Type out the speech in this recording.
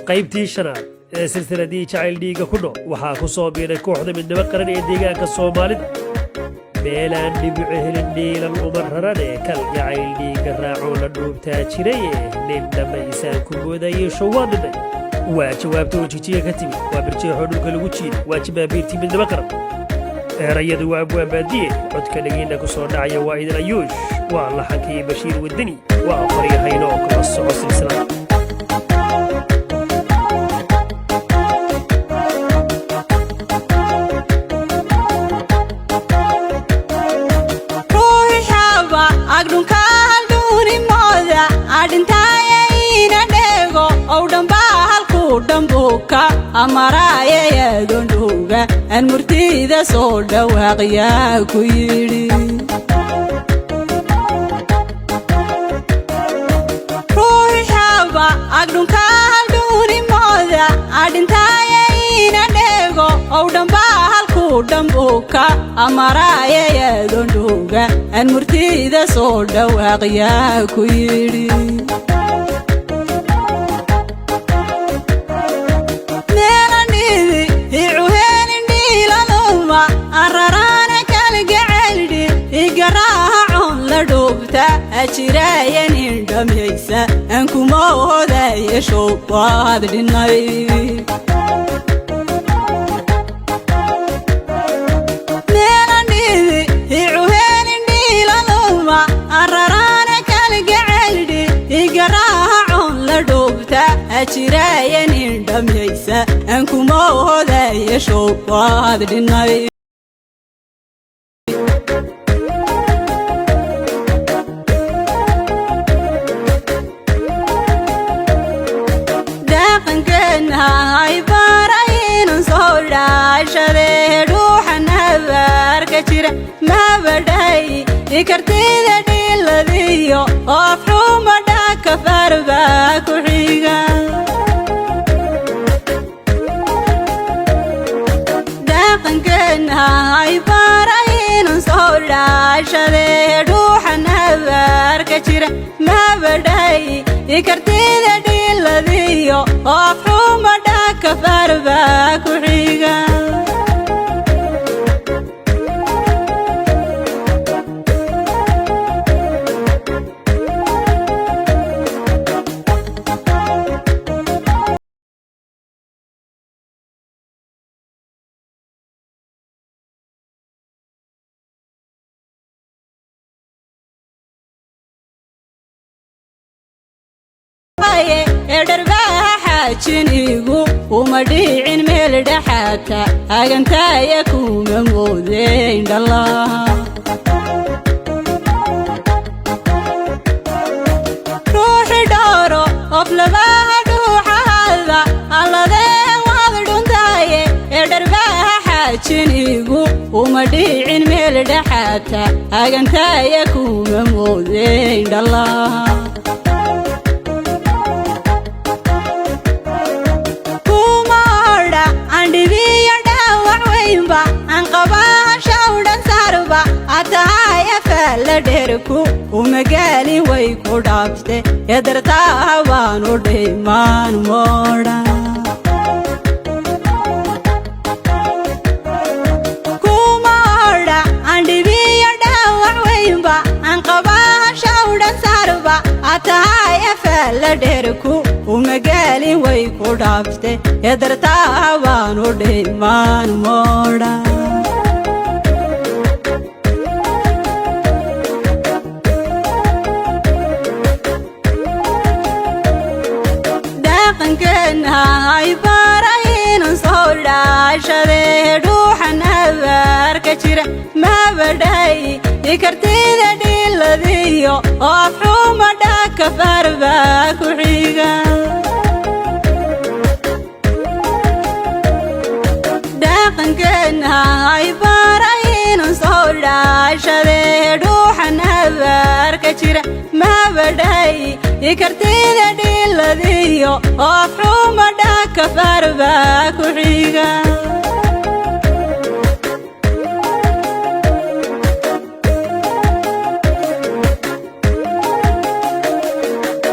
Qaybtii shanaad ee silsiladii Jacayl Dhiigga ku Dho waxaa ku soo biiray kooxda Midnimo Qaran ee deegaanka Soomaalida. Meelaan dhibico helin dhiilan uma rarane, kal jacayl dhiigga raacoo la dhuubtaa jiraye, nin dhammaysaan ku moodayay showaadhinay. Waa jawaabta oo Jijiga ka timid, waa birjeexoo dhulka lagu jiiday, waa jabaabiirtii Midnimo Qaran. Erayadu waa Abwaan Baadiye, codka dhagiinna ku soo dhacaya waa Idin Ayuush, waa laxankii Bashiir Wadani, waa qoryahayno oo kala soco silsilada. Ruuxaba agdhunka haldhuunimooda adhintaaya ina dheego ow dhambaa halkuu dhambuuka amaraayayadondhuuga aan murtida soo dhawaaqyaa ku yidhi. Ruuxaba agdhunka haldhuunimooda adhintaaya ina dheego ow dhambaa halkuu dhambuuka amaraayayadondhuuga aan murtida soo dhawaaqyaa ku yidhi. Meelandhiidi icuheenindhiilaluma araraana kalgaceldhi igaraacon la dhuubta ajiraayanin dhammaysa aan kuma hodaya showbaad dhinay. Meelandhiidi icuheenindhiilaluma araraana kalgaceldhi igaraacon la dhuubta ajiraayanin dhammaysa aan kuma hodaya showbaad dhinay. Dhaqankeenna ay baraynan soo dhaashadee dhuuxan habaarka jira mabadhay ikartida dhiladiyo oo afxuma dhaka farba ku xiga. Dhaqankeenna ay baraynan soo dhaashadee dhuuxan habaarka jira mabadhay ikartida dhiladiyo oo afxuma dhaka farba ku xiga. Ee dharbaha xaajinigu uma dhicin meel dhexaata agantaaya kuma moodeyn dhallaha. Ruuxi dhooro of labaha dhuuxahada alladee waad dhuntaaye. Ee dharbaha xaajinigu uma dhicin meel dhexaata agantaaya kuma moodeyn dhallaha. Kumaodha andhibiyo dhaawac weynba aan qabaasha udhan saarba atahaya faalla dheerku umagaalin way ku dhaafte ee dartaa baanu dhimaan moodha. Kumaodha andhibiyo dhaawac weynba aan qabaasha udhan saarba atahaya faalla dheerku umagaalin way ku dhaafte ee dartaa baanu dhimaan moodha. Dhaqankeenna ay baraynan soo dhaashadee dhuuxan habaarka jira mabadhay ikartida dhiladiyo oo afxuma dhaka farba ku xiga. Dhaqankeenna ay baraynan soo dhaashadee dhuuxan habaarka jira mabadhay ikartida dhiladiyo oo afxuma dhaka farba ku xiga.